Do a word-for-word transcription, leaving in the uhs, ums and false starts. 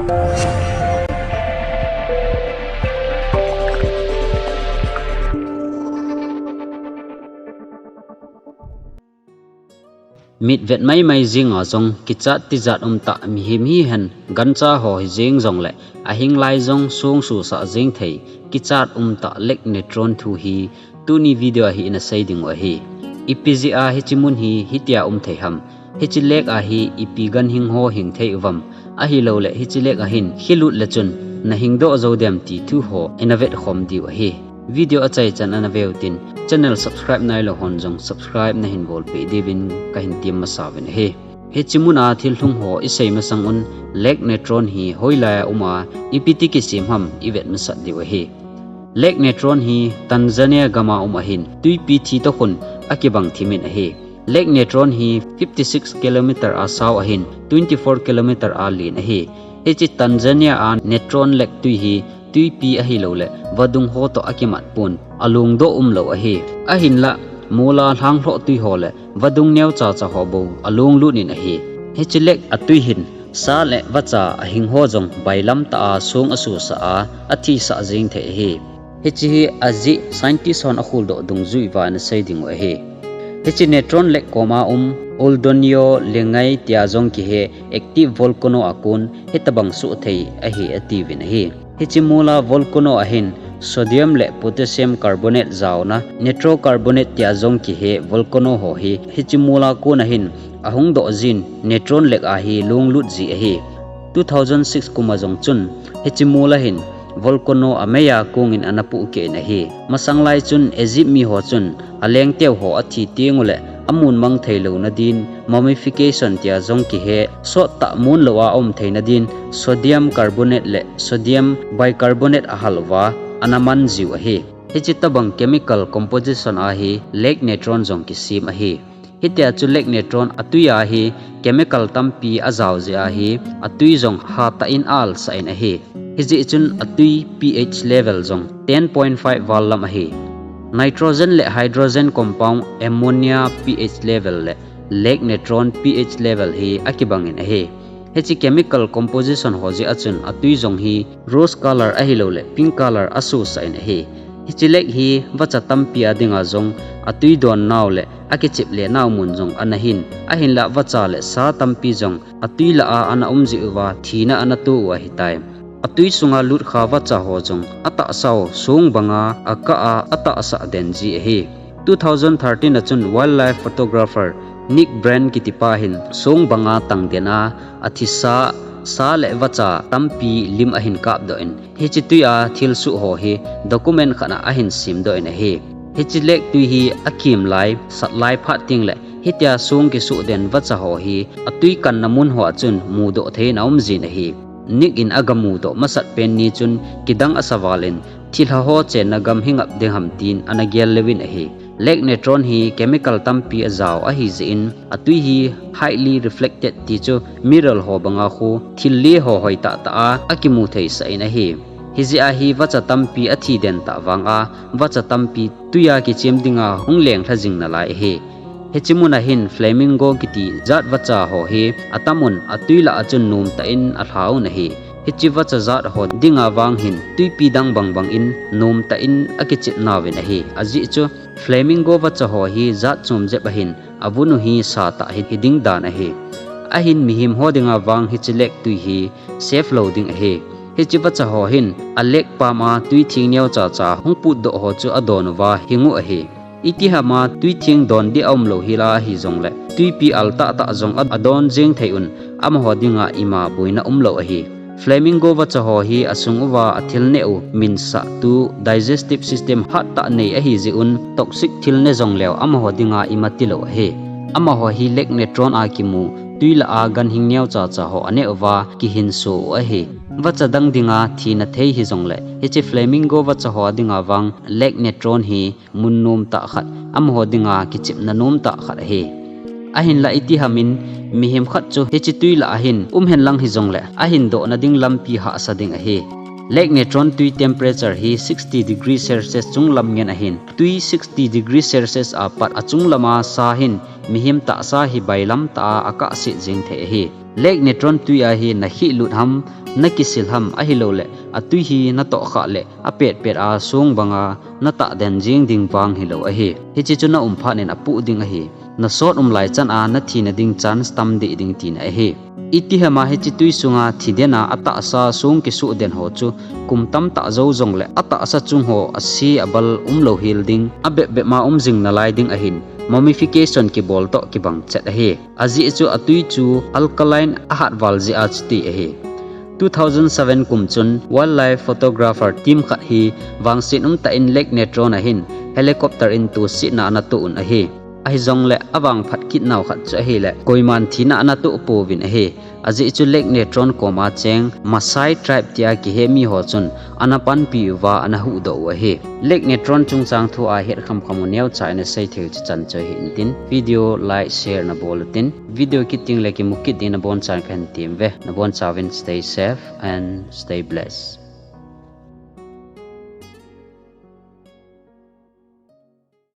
Mitvet maimai jing a jong kichat tijat umtah mihem hihen gancha ho hi jeng jongle ahing lai jong song susah jeng thei kichat umtah Lake Natron thu hi tuni video a hi ina sei ding u ahi. Ipi jeh a hiche mun hi hitia um thei ham? Hiche lake a hi ipi ganhing ho hing thei uvam? Ahilouleh hiche lake a hin khilut le chun na hingdoh jou dem ti thu ho ina vetkhom diu ahi. Video achaichan ana veu tin, channel subscribe nailou hon jong subscribe nahin bolpeh diuvin kahin tem masa uvin ahi. Hiche mun a thil lhung ho isei masang un, Lake Natron hi hoilai a um a, ipi ti kisem ham ivet masat diu ahi. Lake Natron hi Tanzania gam a um ahin, twipi thi toh khun akibang thimin ahi. Lake Natron hi fifty six kilometer a sao ahin, twenty four kilometer a len ahi. Hiche Tanzania a Natron Lake twi hi twipi ahilouleh vadung ho toh akimat pon, along doh umlou ahi. Ahinlah, mol a lhanglhoh twi ho le vadung neocha cha ho bou along lut in ahi. Hiche lake a twi hin sa le vacha ahing ho jong bailam tah a song asusah a, athisah jeng thei ahi. Hiche hi ajeh scientist hon akholdoh dungjui uva ina sei ding u ahi. Hiche Natron Lake kom a um Oldonyo Lengai tia jong kihe active volcano a kon hitabang soh thei ahi atiuvin ahi. Hiche mol a volcano a hin sodium le potassium carbonate jaona natro carbonate tia jong kihe volcano ho hi hiche mol a kon a hin ahung doh jin Natron Lake a hi long lut ji ahi. Two thousand six kum a jong chun hiche mol a hin volcano a mei a kong in ana pohkeh in ahi. Masang lai chun Egypt mi ho chun alengteu ho athi teng uleh amun mang theilou na din mummification tia jong kihe sot tah mun lou a um theina din sodium carbonate le sodium bicarbonate ahal uva ana man jiu ahi. Hiche tabang chemical composition a hi Lake Natron jong kisem ahi. Hitia chu Lake Natron atwi a hi chemical tampi ajao jeh a hi atwi jong hatah in alsah in ahi. Hijeh chun atwi pH level jong ten point five val lam ahi. Nitrogen le hydrogen compound ammonia pH level le Lake Natron pH level hi akibang in ahi. Hiche chemical composition ho jeh a chun atwi jong hi rose color ahilouleh pink color asusah in ahi. Hiche lake hi vacha tampi a dinga jong atwi don nau le akichep le nau mun jong ana hin, ahinlah vacha le sa tampi jong atwi lah a ana um jeh uva thina ana to u ahitai. Atwi sunga lut kha vacha ho jong atahsa u song banga akah a atahsa den ji ahi. Two thousand thirteen a chun wildlife photographer Nick Brand kitipa hin song banga tang den a athisa sa le vacha tampi lim ahin kapdoh in, hiche twi a thilsoh ho hi document khat a ahin semdoh in ahi. Hiche lake twi hi akem lai, sat lai phat teng le hitia song kisoh den vacha ho hi atwi kanna mun ho a chun mudoh thei in aum jin ahi. Nick in aga mudoh masat pen ni chun kidang asa val in, thilha ho chenna gam hi ngap ding ham tin ana gel leuvin ahi. Lake Natron hi chemical tampi ajao ahi jeh in, atwi hi highly reflected ti chu mirror ho banga khu thil le ho hoi tah tah a akimu thei sah in ahi. Hijeh a hi vacha tampi athi den tah vang a, vacha tampi twi a kichem dinga hung lenglha jing nalai ahi. Hiche mun a hin flamingo kiti jat vacha ho hi atam un, atwi lah a chun nom tah in alha un ahi. Hiche vacha jat ho dinga vang hin twipi dang bang bang in nom tah in akichep nauvin ahi. Ajeh chu flamingo vacha ho hi jat chom jep ahin, avun u hi sa tah hi, hi ding dan ahi. Ahin mihem ho dinga vang hiche lake twi hi safe lou ding ahi. Hiche vacha ho hin a lake pam a twi theng neocha cha hung putdoh ho chu adon uva hing u ahi. Itiham a twi theng don ding aum lou hel a hijongle, twipi al tah tah jong a, adon jeng thei un, amaho dinga ima boina um lou ahi. Flamingo vacha ho hi asung uva athil neh u, minsah tu, digestive system hat tah nei ahi jeh un, toxic thil ne jong leu amaho dinga ima tilou ahi. Amaho hi Lake Natron a kimu twi lah a ganhing neocha cha ho aneh uva kihinso u ahi. Vacha dang dinga thina thei hijongle, hiche flamingo vacha ho dinga vang Lake Natron hi mun nom tah khat, amaho dinga kichepna nom tah khat ahi. Ahinlah itiham in mihem khat chu hiche twi lah a hin um hen lang hijongle, ahin dohna ding lampi hahsa ding ahi. Lake Natron tui temperature hi sixty degree Celsius chunglam ngen ahin, tui sixty degree Celsius a pat achunglam a sa hin mihem tahsa hi bailam tah a akahset jeng thei ahi. Lake Natron tui a hi nakhih lut ham, nakisil ham ahilouleh atui hi natoh khah leh apetpet a song banga natah den jeng ding vang hilou ahi. Hiche chu na um phat in apoh ding ahi. Nasot um lai chan a nathina ding chance tam deh ding tina ahi. Itiham a hiche tui sunga thi den a atahsa song kisoh den ho chu kum tamtah jou jongleh atahsa chung ho ase abal umlou hel ding, abep bep ma um jing nalai ding ahin, mummification kibol toh kibang chet ahi. Ajeh chu atui chu alkaline ahat val jeh a chuti ahi. Two thousand seven kum chun wildlife photographer team khat hi vangset umtah in Lake Natron a hin helicopter in tosetna ana toh un ahi. Ahijongleh avangphat kit nau khat chu ahileh koiman thina ana toh pouvin ahi. Ajeh chu Lake Natron koma cheng Maasai tribe tia kihe mi ho chun ana panpi uva ana huhdoh u ahi. Lake Natron chungchang thu a het khamkham u neocha in asei thei u chu chan chu ahi intin, video like, share nabol utin, video kit tengleh kimu kit ding nabonchauvin kahin tem uve. Nabonchauvin stay safe and stay blessed.